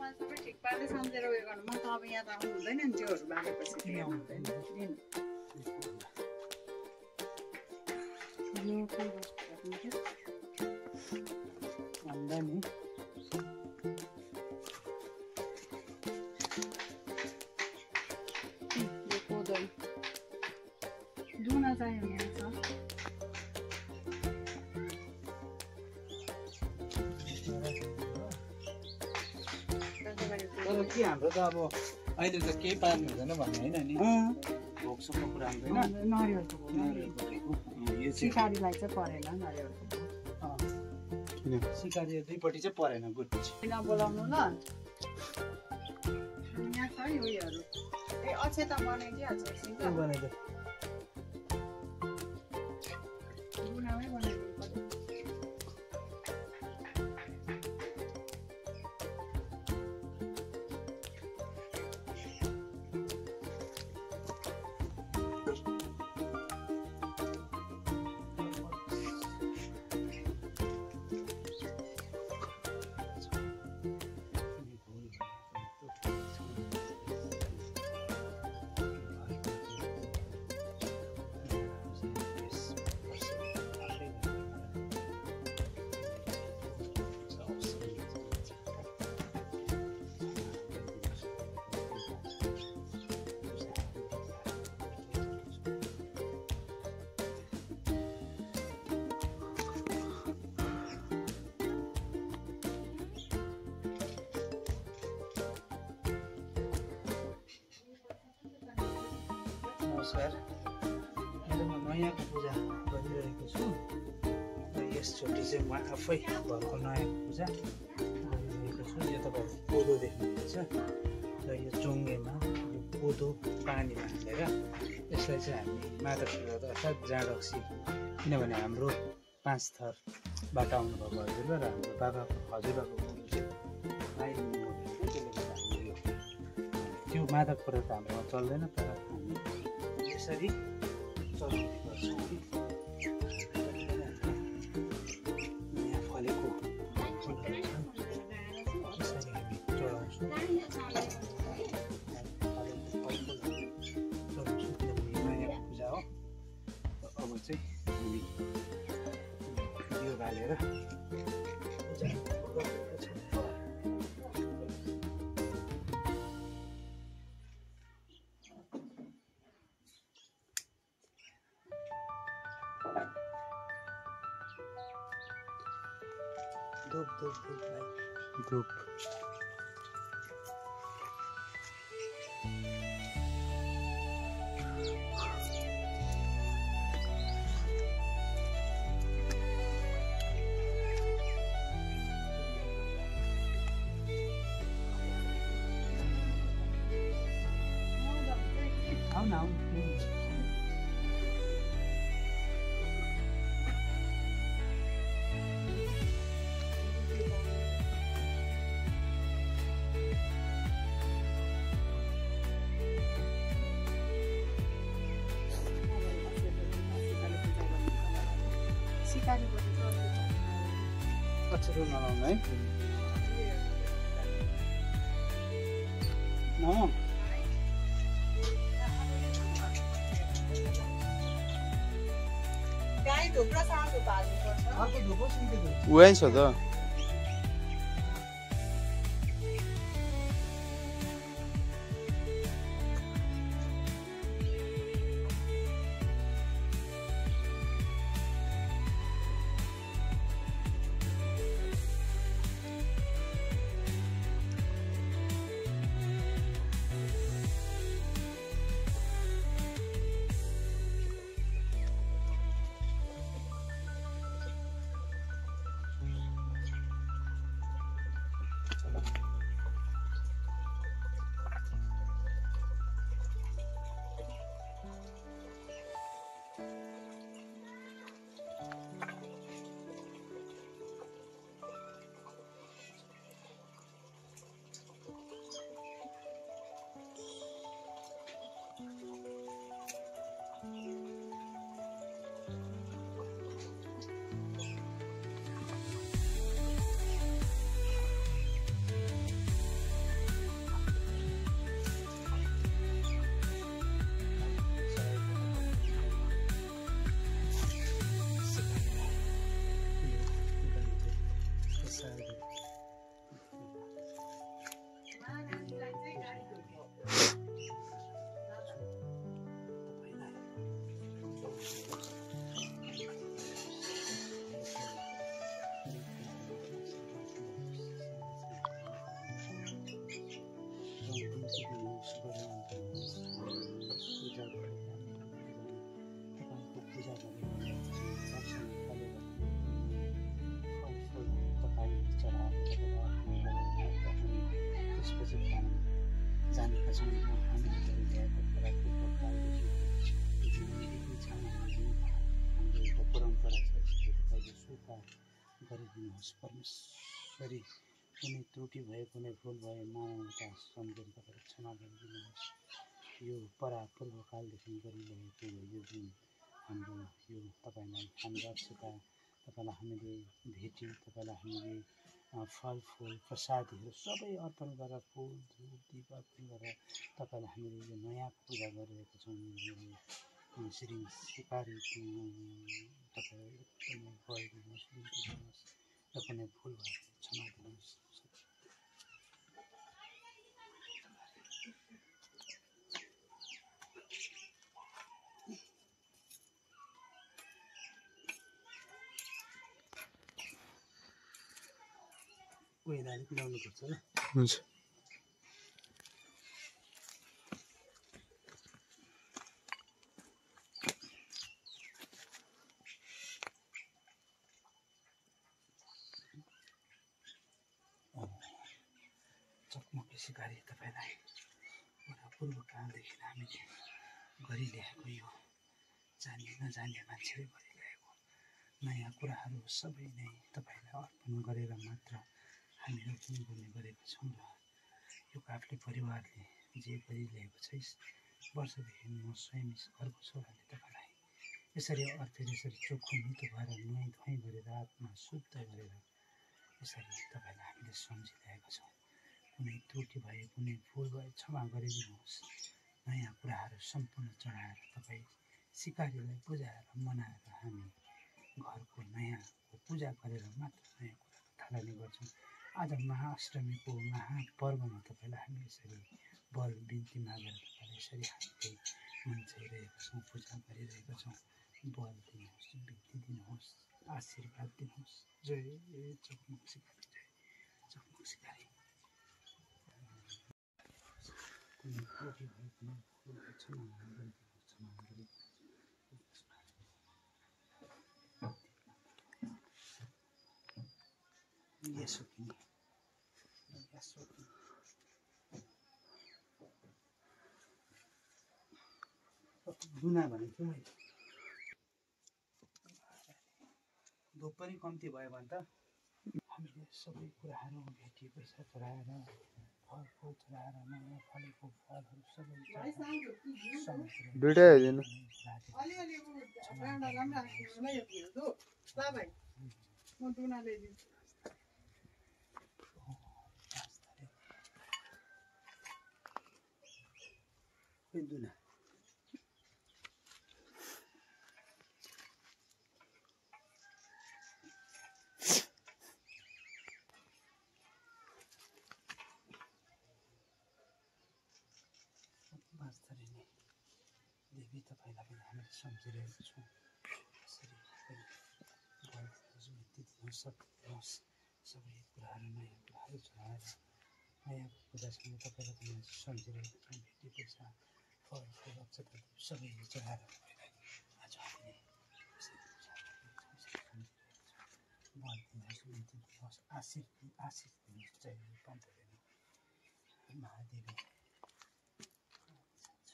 मलाई सबै ठिक पार्दै सम्झेर उयो गर्नु म त अब यहाँ त आउनु हुँदैन नि त्योहरू बालेपछि किन आउँदैन आम्दानी दुना चाहियो यहाँ छ तर के हाम्रो त अब अहिले त केही पार्नु हुँदैन भन्ने होइन नि भोकसम्म कुरा हुँदैन नरिवलको सिकारीलाई चाहिँ परेन नरिवलको किन सिकारी दुईपट्टि चाहिँ परेन गुड किन बोलाउनु ल यहाँ छ नि उयोहरू ए अक्षता बनाइदिइहाल्छ एकछिन ल बनाइदियो दुनामै बनाइदिनु पर्यो नमस्कार अहिले म नयाँको पूजा गरिरहेको छु र यसचोटि चाहिँ म आफै घरको नयाँको पूजा गरिरहेको छु यो तपाईँहरू कोदो देख्नुहुन्छ र यो चोङ्गेमा यो कोदो पानीमा हालेर यसलाई चाहिँ हामी माता पूजा अर्थात् जाँडक्सी किनभने हाम्रो 5 थरबाट आउनुभएको हजुरबा र हाम्रो बाबाको हजुरबाको गुरु चाहिँ त्यो मादक पदार्थ हाम्रोमा चल्दैन तर हामी यसरी चलाउने गर्छौँ यहाँ फलेको फुलहरू छन् यसरी हामी चढाउँछौँ चढाउँछौँ किनभने नयाँ पूजा हो अब चाहिँ हामी यो बालेर पूजा गरेको छौँ धूप धूप धूप भाई धूप आओ ना अक्षर नलाउनु है उही छ त दिनुहोस्, बलिदान दिनुहोस्, पूजा गरेर तपाईँको पूजा गरेर दर्शन फलेर फलफुल तपाईँले चढाएर त्यसपछि हामी जानेका छौँ हामीले ल्याएको कुराको प्रकारदेखि जिन्दगी छ हाम्रो एउटा परम्परा छ यसले तपाईँले स्वीकार गरिदिनुहोस्। परमेश्वरी कुनै त्रुटि भए कुनै भुल भए मानवता सम्झेर तपाईँले क्षमा गरिदिनुहोस्। यो पूर्वकालदेखि गरिरहेको यो जुन हाम्रो यो तपाईँलाई हामी रक्षिता तपाईँलाई हामीले भेट्यौँ, तपाईँलाई हामीले फलफुल प्रसादीहरू सबै अर्पण गरेर फुल धुप दीप अर्पण गरेर तपाईँलाई हामीले यो नयाँ पूजा गरिरहेका छौँ। श्री सिकारी तपाईँलाई एकदमै बल दिनुहोस्, बिन्ती दिनुहोस् र कुनै भुल भएको क्षमा दिनुहोस्। पहिला अलिक ल्याउनुपर्छ ल। हुन्छ। चकमकी सिकारी तपाईँलाई पूर्वकालदेखि हामीले गरिल्याएको यो जाने नजाने मान्छेले गरिरहेको नयाँ कुराहरू सबै नै तपाईँलाई अर्पण गरेर मात्र हामी रोक्ने गर्ने गरेका छौँ। र यो काफले परिवारले जे गरिरहेको छ वर्षदेखि म स्वयं घरको छोराले तपाईँलाई यसरी अर्थेर यसरी चोखो नितो भएर नुहाइ धुवाइ गरेर आत्मा शुद्ध गरेर यसरी तपाईँलाई हामीले सम्झिरहेका छौँ। कुनै त्रुटि भए कुनै भुल भए क्षमा गरिदिनुहोस्। नयाँ कुराहरू सम्पूर्ण चढाएर तपाईँ सिकारीलाई बुझाएर मनाएर हामी घरको नयाँको पूजा गरेर मात्र नयाँ कुराको थालनी गर्छौँ। आज महाअष्टमीको महापर्वमा तपाईँलाई हामी यसरी बल बिन्ती मागेर तपाईँलाई यसरी हामीले मन्चाइरहेका छौँ, पूजा गरिरहेका छौँ। बल दिनुहोस्, बिन्ती दिनुहोस्, आशीर्वाद दिनुहोस्। जय चकमक सिकारी, जय चकमक सिकारी। कुनै त्रुटि भए कुनै भुलको क्षमा गरिदिनुहोस्, क्षमा गरिदिनुहोस्। यसो किने दुना भनेको थिएँ मैले। धुप पनि कम्ती भयो भने त हामीले सबै कुराहरू भेटी पैसा चढाएर फलफुल चढाएर नयाँ फलेको फलहरू सबै दुइटै हेरिदिनु। दुना देवी तपाईँलाई पनि हामीले सम्झिरहेको छौँ। यसरी दिनुहोस्, सक्नुहोस्। सबै कुराहरू नयाँ कुराहरू चढाएर नयाँ पूजासँग तपाईँलाई पनि सम्झिरहेको छौँ। भेटी पैसा फलफुल अक्षता सबै चढाएर तपाईँलाई आज हामीले बल दिनुहोस्, बिन्ती दिनुहोस्, आशिष दिनुहोस्। जय पन्तदेवी महादेवी छ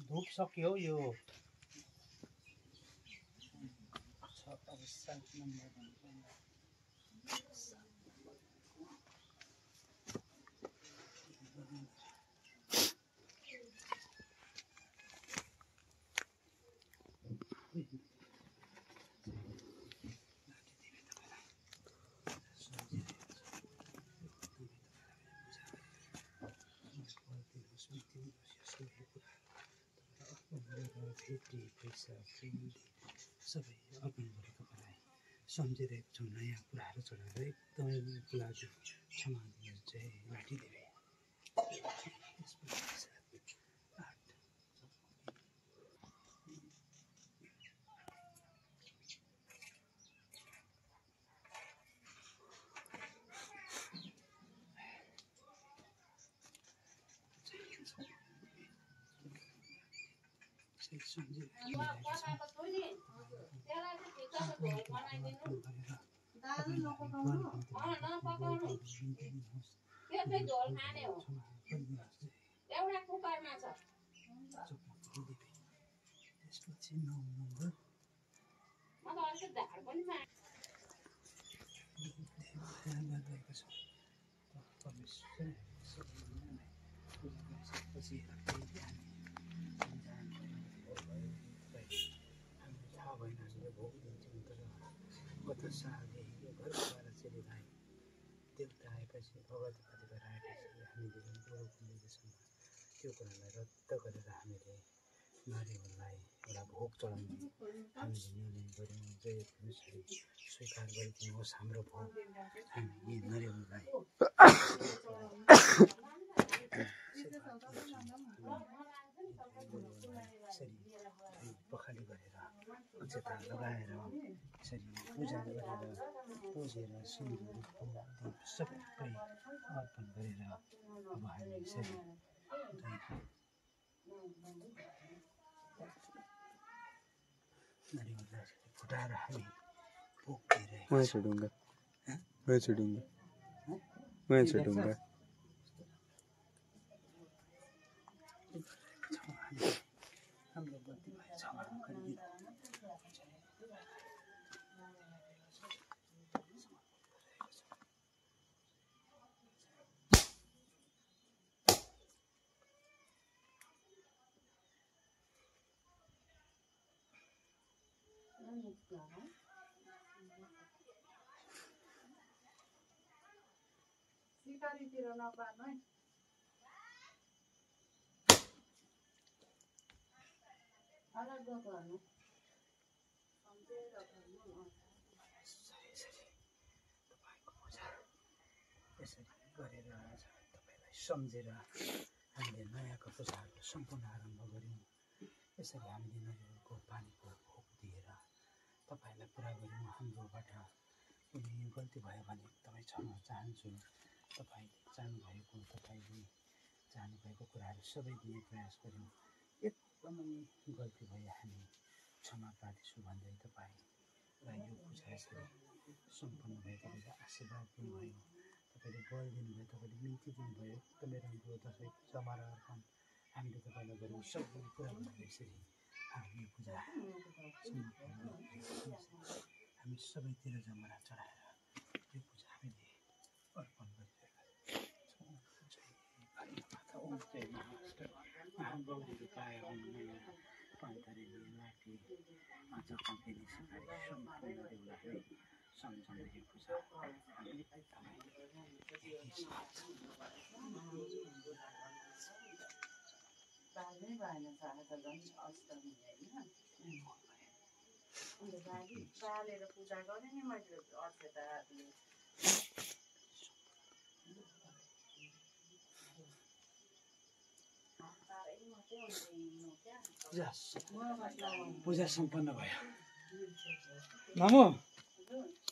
धुप सक्यो यो 7 नम्बर भेटी पैसा सबै अर्पण गरेर तपाईँलाई सम्झिरहेको छौँ। नयाँ कुराहरू चढाएर एकदमै लागि क्षमा दिनुहोस्। जय लाठी देवी। सहित सम्झिरहेका छौँ। दाजु नपकाउनु एउटा कुकरमा छ त्यसपछि 9 नम्बर म त अलिक झाड पनि गरिरहेका छौँ। परमेश्वर पूजा गरिसकेपछि हामीलाई थाहा भएन हामीले भोग दिन्छौँ तर गत सालदेखि यो घरबाट चलिरहे देउता आएपछि भगवती भएर आएपछि हामीले जुन बुढो खुलेको त्यो कुरालाई रद्द गरेर हामीले नारीहरूलाई एउटा भोग चढाउने हामीले निर्णय गऱ्यौँ। जय परमेश्वरले स्वीकार गरिदिनुहोस् हाम्रो भोग हामी यी नारीहरूलाई पखाली गरेर अक्षता लगाएर यसरी पूजा गरेर पुजेर सिन्दुर सबै अर्पण गरेर अब हामी यसरी नारीहरूलाई फुटाएर हामी भोग दिइरहेका छौँ। हाम्रो गल्ती भए क्षमा गरिदिनु। सिकारीतिर नपार्नु है। अलग गर्नु यसरी गरेर आज तपाईँलाई सम्झेर हामीले नयाँको पूजाहरू सम्पूर्ण आरम्भ गऱ्यौँ। यसरी हामीले नदीहरूको पानीको भोग दिएर तपाईँलाई पुरा गऱ्यौँ। हाम्रोबाट कुनै गल्ती भयो भने एकदमै क्षमा चाहन्छु। तपाईँले चाहनुभएको कुराहरू सबै दिने प्रयास गऱ्यौँ। एकदमै गल्ती भए हामी क्षमा प्रार्थी भन्दै तपाईँलाई यो पूजा यसरी सम्पन्न भयो। तपाईँले आशीर्वाद दिनुभयो, तपाईँले बल दिनुभयो, तपाईँले निम्ति दिनुभयो। एकदमै राम्रो दसैँ जमारा अर्पण हामीले तपाईँलाई गऱ्यौँ। सबै कुरा गरेर यसरी हामी यो पूजा हामी सबैतिर जमारा चढाएर यो पूजा हामीले अर्पण गरिरहेका छौँ। जय महाराष्ट्र महागौरीहरू पाए नयाँ पन्तरेली लाठी अझ कम्पेनी सिकारी सम्पूर्ण देउलालाई सम्झाउने यो पूजा हामी बाल्नै भएन छ आज झन् अष्टमी होइन। अन्त बालेर पूजा गरेँ नि मैले अक्षता पूजा सम्पन्न भयो। मामु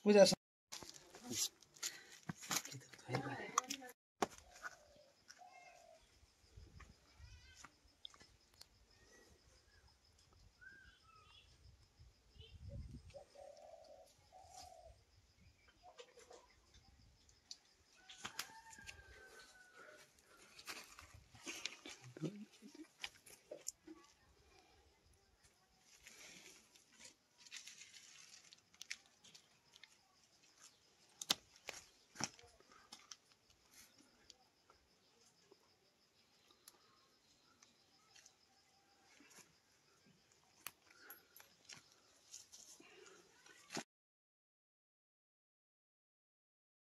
पूजा